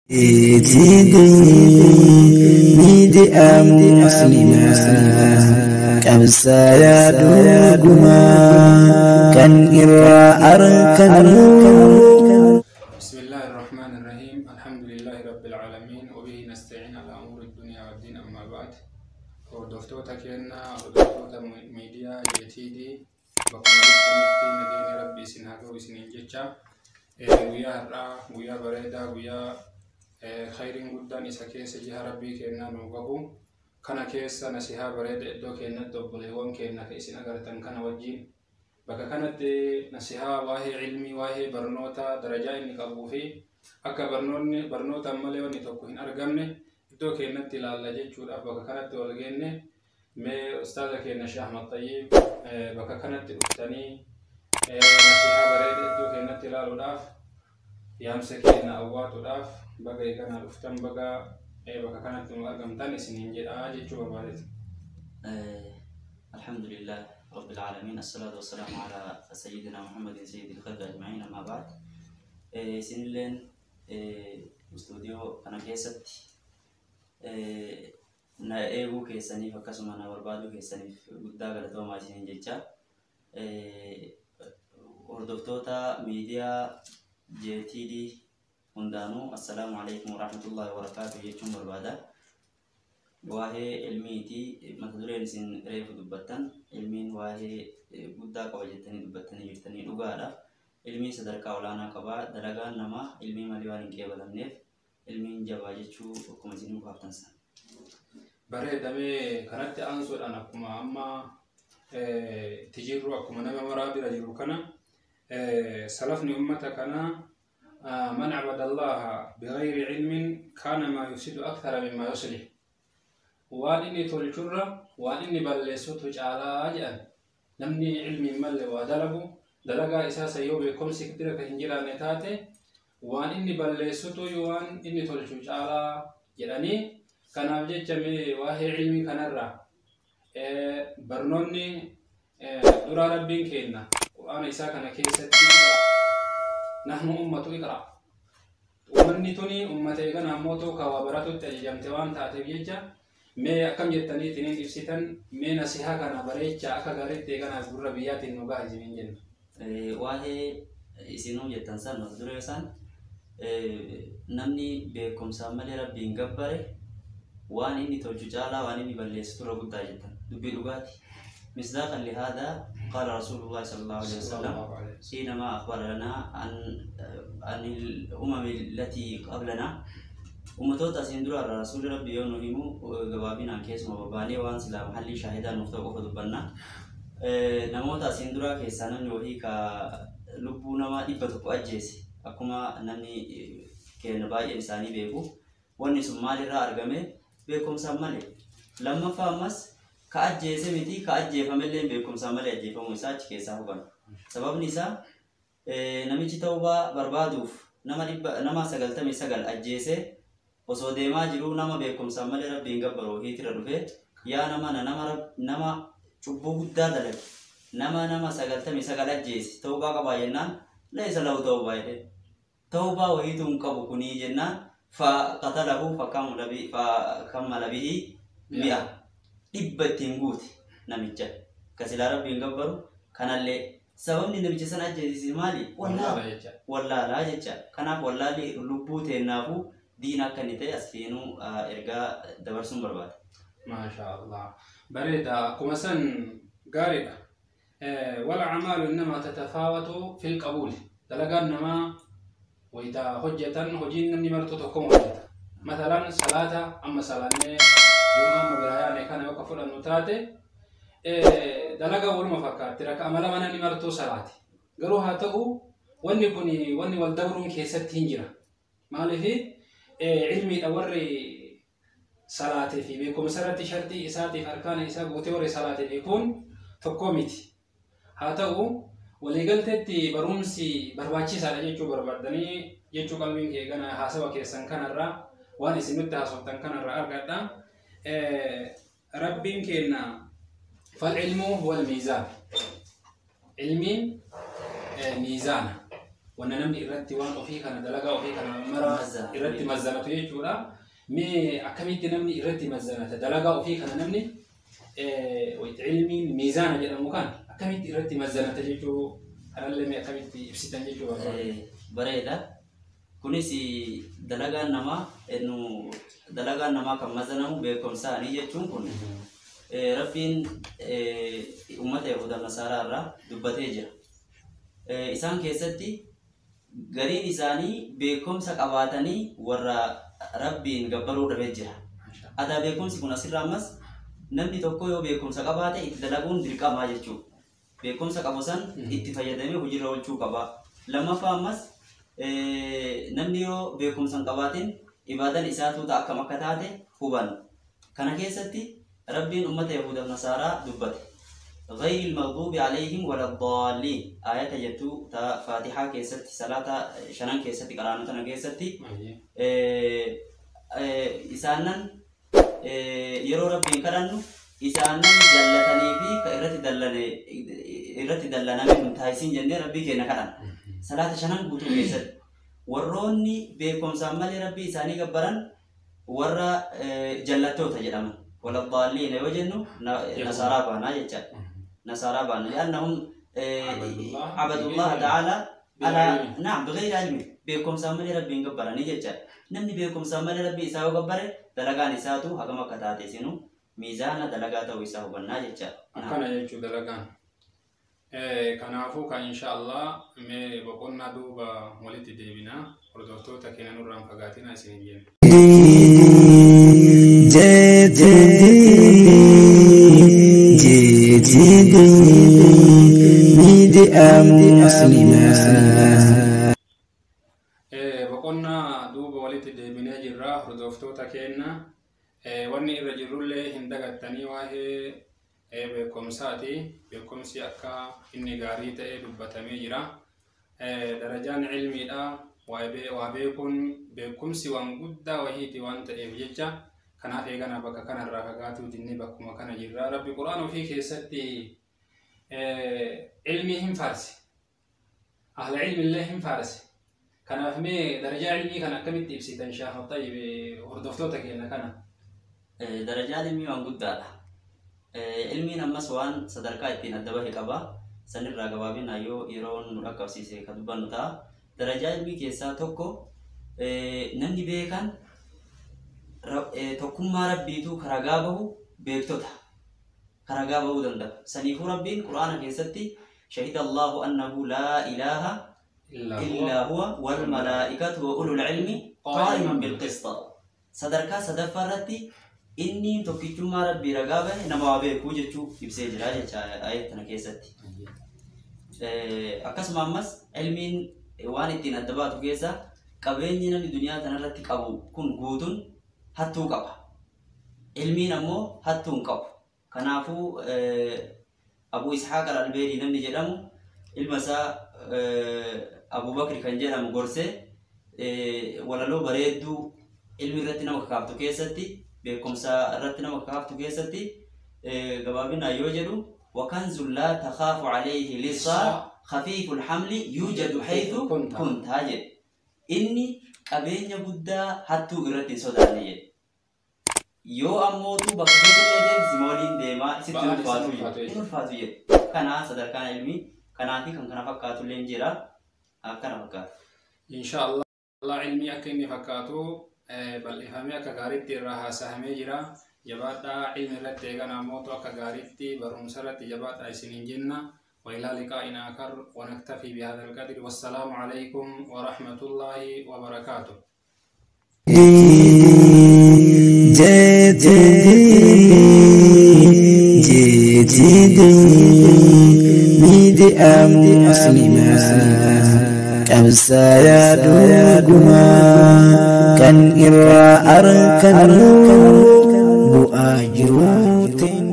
JTD miidiyaa Muslimaa qabsaayaa dhugumaa kan irraa argannu. بسم الله الرحمن الرحيم، الحمد لله رب العالمين، وبه نستعين على أمور الدنيا والدين، أما بعد. Hordoftoota keenya, hordoftoota miidiyaa JTD, bakkuma jirtanitti nageenya Rabbi isin haa ga'u isiniin jecha. Guyyaa har'aa guyyaa bareedaa, guyyaa khayriin guddaan isa keessa jiha Rabbii kennaa nu gahu kana keessa nasihaa bareeda iddoo keenyatti obboleewwan keenya ka isin agartan kana wajjin bakka kanatti nasihaa waa'ee ilmii, waa'ee barnoota, darajaa inni qabuu fi akka barnoonni barnootaan malee wanni tokko hin argamne iddoo keenyatti ilaalla jechuudhaaf bakka kanatti wal geenne. Mee ustaaza keenya Sheekh Ahmad Xayyiib, bakka kanatti dhuftanii nasihaa bareeda iddoo keenyatti ilaaluudhaaf, yaamsa keenya awwaatuudhaaf baga eeganaa dhuftan, baga bakka kanatti nu argamtan isiniin jedhaa jechuu barbaadeeti. الحمد لله رب العالمين، الصلاة والسلام على سيدنا محمد سيد الخلق أجمعين، أما بعد. Isinilleen istuudiyoo kana keessatti na eeguu keessaniif akkasuma na barbaaduu keessaniif guddaa galatoomaa isiniin jecha. Hordoftoota miidiyaa JTD hundaanuu assalaamu alaikum warahmatullahi wabarakaatuh jechuun barbaada. Waa'ee ilmiiti mata dureen isin reefu dubbattan. Ilmiin waa'ee guddaa qaba jettanii dubbattanii jirtanii, dhugaadha. Ilmiin sadarkaa olaanaa qaba. Dalagaan namaa ilmii malee waan hin qeebalamneef ilmiin jabaa jechuu akkuma isin mukaaftan sana. Bareedamee kanatti aansuudhaan, akkuma amma itti jirru, akkuma nama maraa bira jiru kana, salafni ummata kanaa من عبد الله بغير علم كان ما يفسد أكثر مما يصلح، waan inni tolchurra waan inni balleessutu caalaa jedhan. Namni ilmiin malle waa dalagu, dalagaa isaa san yoo beekumsi bira kan hin jiraanne taate, waan inni balleessutu waan inni tolchu caalaa jedhanii. Kanaaf jecha mee waa'ee ilmii kanarraa barnoonni duraa Rabbiin kenna Qur'aana isaa kana keessatti نحن أمة اقرأ, ummanni tuni ummata eegana ammoo ka waa baratutti ajajamte waan taateef jecha, mee akkam jettanii itiniin ibsitan? Mee nasihaa kana bareecha akka gaariitti eeganaaf gurra biyyaatiin nu gaha isiniin jenna. Waa'ee isinuu jettan san, mata duree san, namni beekumsaan malee Rabbiin gabbare waan inni tolchu caalaa waan inni balleessu turre guddaa jettan, dubbii dhugaati. مصداقا لهذا قال رسول الله صلى الله عليه وسلم حينما أخبر لنا عن الأمم التي قبلنا، ummatoota asiin dura irraa rasuulli Rabbi yoo nu himu, gabaabinaan keessuma babbaanee waan silaa mahallii shaahidaa nuuf ta'u qofa dubbanna. Namoota asiin duraa keessaa namni wahii ka lubbuu namaa 100 ajjeese, akkuma namni keenya baay'een isaanii beeku, wanni sun maalirraa argame? Beekumsaan malee. Lammaffaa ammas ka ajjeese miti, ka ajjeefamellee beekumsaan malee ajjeefamuu isaa achi keessaa hubanna. Sababni isaa namichi tawbaa barbaaduuf nama 100, nama 99 ajjeese osoo deemaa jiruu, nama beekumsaan malee Rabbiin gabbaru wahiitirra dhufee, "Yaa nama na nama nama cubbuu guddaa dalage, nama nama 99 ajjeese, tawbaa qabaa?" jennaan, ليس له توبة jedhe. Tawbaa wahiitu hin qabu kunii jennaan, فقتله فكمل به 100, 100 ittiin guute namicha ka silaa Rabbiin gabbaru kanallee. Sababni namicha sana ajjeesise maali? Wallaala. Jecha. Wallaalaa jecha. Kanaaf wallaalli lubbuu teennaafuu diina akka inni ta'e asiinuu ergaa dabarsuun barbaada. Maasha Allah. Bareeda, akkuma san gaariidha. والأعمال إنما تتفاوت في القبول. Dalagaan namaa wayita hojjetan, hojiin namni martuu tokkoma hojjeta. Matalan salaata amma salaannee yoo amma biraa yaane kana akka fudhannu taate, dalagaa waluma fakkaatti, raka'ama lama namni martuu salaati. Garuu haa ta'u wanni kun wanni wal dabruun keessatti hin jira. Maaliif? Ilmiidha warri salaatee fi beekumsa irratti shartii isaatiif arkaana isaa guutee warri salaatee fi kun tokko miti. Haa ta'u waliigalteetti barumsi barbaachisaadha jechuu barbaaddanii jechuu qalbiin kee gana haasawa keessan kanarraa, waan isin nutti haasoftan kanarraa argadha. Rabbiin kenna فالعلم هو الميزان, ilmiin miizaana. Wanna namni irratti waan ofii kana dalagaa ofii kana mara irratti mazzanatu jechuudha. Mee akkamitti namni irratti mazzanata dalagaa ofii kana namni ilmiin miizaana jedhamu kan akkamitti irratti mazzanata jechuu kanallee mee akkamitti ibsitan jechuu barbaada. Bareeda. Kunis dalagaan namaa dalagaan namaa kan mazzanamu beekumsaanii jechuun kun Rabbiin uummata Yahudaa Nasaaraa irraa dubbatee jira. Isaan keessatti gariin isaanii beekumsa qabaatanii warra Rabbiin gabbaruu dhabee jira. Adaa beekumsi kun asirraa ammas namni tokko yoo beekumsa qabaate itti dalaguun dirqamaa jechuudha. Beekumsa qabu san itti fayyadamee hojiirra oolchuu qaba. Lammaffaa ammas namni yoo beekumsa hin qabaatin ibaadan isaatu akkam akka taate hubanna. Kana keessatti Rabbiin uummata Yahudaa fi Nasaaraa dubbate. غير المغضوب عليهم ولا الضالين آية جتو تا فاتحة كيست صلاة شنان كيست قرانتنا كيست إسانن yeroo Rabbiin kadhannu isaanan jallatanii fi ka irratti dallaname nun taasisin jennee Rabbii keenya kadhanna. Salaata shanan guutuu keessatti warroonni beekumsaan malee Rabbii isaanii gabbaran warra jallattoota jedhaman. Wala daalliina yoo jennu nasaaraa baanaa jechaadha. Nasaaraa baana. Li'annahum abadullaha ta'ala ala naam bighayri ilmi beekumsaan malee Rabbiin gabbaranii jechaadha. Namni beekumsaan malee Rabbii isaa yoo gabbare dalagaan isaatu hagam akka taate sinu miizaana dalagaa ta'uu isaa hubannaa jechaadha. Akkana jechuu dalagaan. Kanaafuu kan inshaallah mee boqonnaa duuba walitti deebinaa hordoftoota keenya nurraan fagaatinaa isin jenna. JTD Miidiyaa Musliimaa. Boqonnaa duuba walitti deebinee jirra hordoftoota keenya. Wanni irra jirrullee hin dagattanii waa'ee beekumsaati. Beekumsi akka inni gaarii ta'e dubbatamee jira. Darajaan ilmiidha. Waa beekuun beekumsi waan guddaa wahiiti waan ta'eef jecha kanaaf eegana bakka kanarraa fagaatuu dinni bakkuma kana jirra. Rabbi Qur'aan ofii keessatti ilmii hin faarse. Ahla ilmiillee hin faarse. Kanaaf mee darajaa ilmii kana akkamitti ibsitan Sheekh Xayyib hordoftoota keenya kana? Darajaan ilmii waan guddaadha. Ilmiin ammas waan sadarkaa ittiin adda bahe qaba. Sanirraa gabaabinaan yoo yeroon nu dhaqqabsiise kan dubbannu ta'a. Darajaa ilmii keessaa tokko namni beekan tokkummaa Rabbiitu karagaa bahu beektota. Karagaa bahuu danda'a. Saniifuu Rabbiin Qur'aana keessatti shahida Allahu annahu laa ilaaha illaa huwa wal malaa'ikatu wa ulul ilmi qaa'iman bil qist. Sadarkaa sadaffaa irratti inni tokkichummaa Rabbii ragaa bahe nama waa beekuu jechuu ibsee jira jecha ayat kana keessatti. Akkasuma ammas ilmiin waan ittiin adda baatu keessa qabeenyi namni duniyaa kanarratti qabu kun guutuun hattuu qaba. Ilmiin ammoo hattuu hin qabu. Kanaafuu Abu Ishaaq al-Albeedii namni jedhamu ilma isaa Abu Bakr kan jedhamu gorsee walaloo bareedduu ilmi irratti nama kakaaftu keessatti beekumsa irratti nama kakaaftu keessatti gabaabinaan yoo jedhu wakanzun laa takhaafu alayhi lisaa khafiiful hamli yuujadu haythu kuntaa jedhe. Inni qabeenya guddaa hattuu irratti hin sodaanne jedhe. Yoo ammootu bakka keessallee deemsi waliin deemaa isitti ulfaatu jedhe. Hin ulfaatu jedhe. Kana sadarkaan ilmii kanaa fi kan kana fakkaatu illee jira. Akkana fakkaata. Inshaallah ilmii akka inni fakkaatu bal'ifamee akka gaariitti irraa haasahamee jira. Jabaadhaa ilmi irratti eegan ammootu akka gaariitti barumsa irratti jabaadhaa isiniin jenna. وإلى لقاء آخر ونكتفي بهذا القدر والسلام عليكم ورحمة الله وبركاته. JTD Miidiyaa Musliimaa qabsaa'aa dhugumaa kan irraa argannu bu'aa jiruutiin.